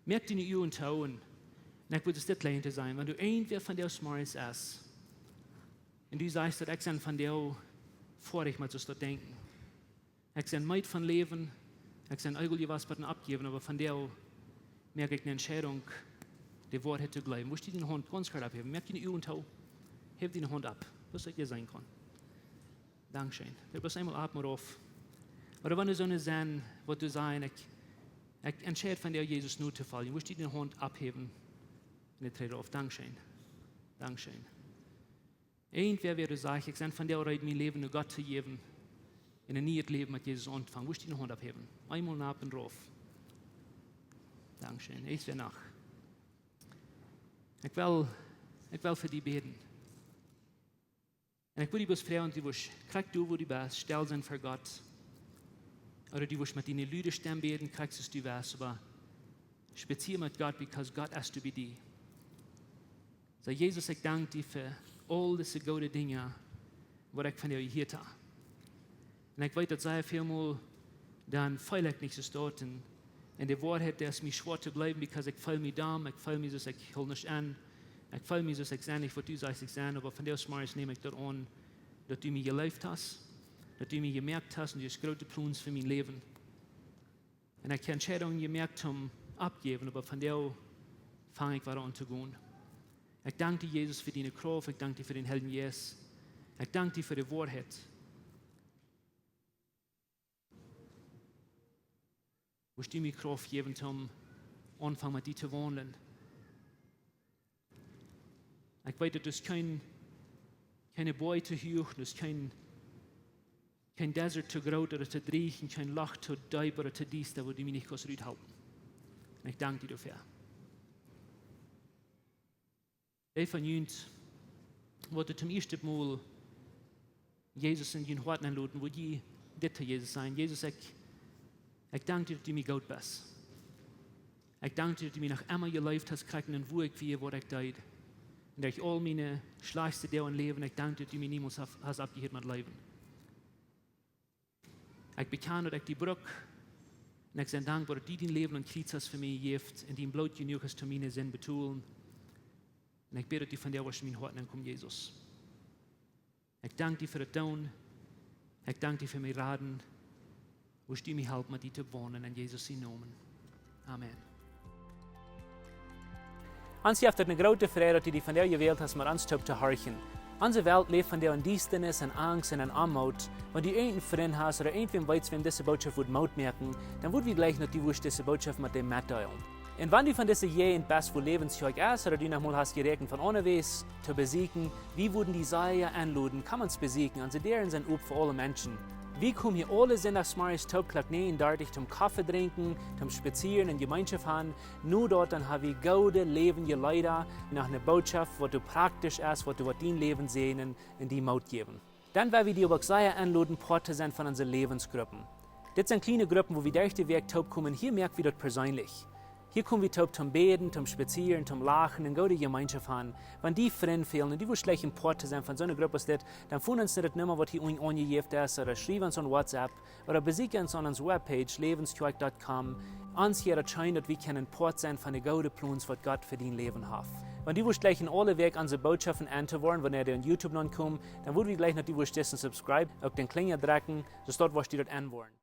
Moak june Uagen too un, un ekj wudd dit jleichen to sajen, wan doa irjentwäa vondoag zemorjes es, un du sajchst, daut ekj sie vondoag foadich met soo daut Denkjen. Ekj sie meed von Läwen, ekj sie eagerlich waut oppjejäft, oba vondoag moak ekj eene Entscheidunk, de Woarheit to jleewen. Wurscht du diene Haunt gaunz kort opphäwen? Moak diene Uagen too. Häw diene Haunt opp. Daut ekj die seenen kaun. Dankscheen. Daut wia eemol opp, mau rauf. Ooda wan doa soone sent, waut doa sajen, ekj, ekj entscheid vondoag Jesus no to foljen. Wurscht du diene Haunt opphäwen? Un ekj träd rauf. Dankscheen. Dankscheen. Irjentwäa, wäa doa sajcht, ekj sie vondoag reed, mien Läwen no Gott to jäwen un een nieet Läwen met Jesus auntofangen. Wurscht du diene Haunt opphäwen? Eemol no opp un rauf. Dankscheen. Ekj sie noch. Ekj well, ekj well fa die bäden. Un ekj wull die bloos froagen, du wurscht krakjt doa, wua du best, stell sennen fa Gott. Ooda du wurscht met diene lude Stemm bäden, krakjt soo aus du west, oba spazia met Gott, because Gott es doa bie die. Saj: Jesus, ekj dank die fa aul dise goode Dinja, waut ekj von die jehieet hab. Un ekj weet, daut sea väl mol dan feel ekj nich soo stoakj. Un, un de Woarheit, dee es mie schwoa to jleewen, because ekj feel mie domm, ekj feel mie soo aus ekj hool nuscht aun. Ekj feel mie soo aus ekj sie nich waut du sajchst ekj sie, oba vondoag zemorjes nem ekj daut aun, daut du mie jeleeft hast, daut du mie jemoakt hast un du hast groote Plons fa mien Läwen. Un ekj hab Entscheidungen jemoakt om opptojäwen, oba vondoag fang ekj wada aun to gonen. Ekj dank die, Jesus, fa diene Krauft, ekj dank die fa dän Heiljen Jeist. Ekj dank die fa de Woarheit. Wurscht du mie Krauft jäwen, om aunfangen met die to waundlen. Ekj weet, daut es kjeen, kjeene Boaj to huach, daut es kjeen, kjeen Desert to groot ooda to drieech, un kjeen Loch to deep ooda to diesta, wua du mie nich kaust ruthalpen. Un ekj dank die doafäa. Dee von junt, waut toom ieeschten Mol Jesus en jun Hoat enloden, wudd jie dit to Jesus sajen: Jesus, ekj, ekj dank die, daut du mie goot best. Ekj dank die, daut du mie noch emma jeleeft hast, krakjt endoont wua ekj wia, waut ekj deed. Un derch aul miene schlajchtste Doag em Läwen, ekj dank die, daut du mie niemols hast, hast oppjehieet met leewen. Ekj bekjan, daut ekj die bruck. Un ekj sie dankboa, daut du dien Läwen aum Kjriez hast fa mie jejäft un dien Bloot jenuach es, om miene Sind to betolen. Un ekj bäd, daut du vondoag wurscht en mien Hoat nenkomen, Jesus. Ekj dank die fa daut Doonen. Ekj dank die fa mien Raden. Wurscht du mie halpen, met die to waundlen, en Jesus sienen Nomen. Amen. Ons jeft et eene groote Freid, daut du die vondoag jewält hast, met ons toop to horchen. Onse Welt läft vondoag en Diestanis, en Angst un en Oamoot. Wan du irjent eenen Frint hast ooda irjentwäm weetst, wäm dise Norecht wudd Moot moaken, dan wudd wie jleichen, daut du wurscht dise Norecht met däm metdeelen. Un wan du von dise Jäajent best, wua Läwens Kjoakj es, ooda du noch mol hast jeräakjent, von onjewäa to besieekjen, wie wudden die sea enloden, komm ons besieekjen. Onse Däaren sent op fa aule Menschen. Wie komen hia aule Sindachsmorjes toop Klock näajen dartich toom Koffe drinkjen, toom spazieren un Jemeenschoft haben. Nu doa dan ha wie goode läwendje Leeda, noch eene Norecht, waut doa praktisch es, waut doa woat dien Läwen säajnen un die Moot jäwen. Dan well wie die uk sea enloden, Poat to sennen von onse Läwensgruppen. Dit sent kjliene Gruppen, wua wie derch de Wäakj toop komen. Hia moak wie daut perseenlich. Hia kom wie toop toom bäden, toom spazieren, toom lachen un goode Jemeenschoft haben. Wan die Frind fälen un du wurscht jleichen Poat to sennen von soone Grupp aus dit, dan foon ons no de Numma, waut hia unjen aunjejäft es, ooda schriew ons aun WhatsApp, ooda besieekj ons aun onse Webpage, läwenskjoakj dot com. Ons wudd et scheenen, daut wie kjennen Poat sennen von de goode Plons, waut Gott fa dien Läwen haft. Wan du wurscht jleichen aule Wäakj onse Norechten auntohieren, wan dee aun YouTube nopp komen, dan wudd wie jleichen, daut du wurscht disen Subscribe, uk dän Klinja drekjen, soo daut du daut enwoaren.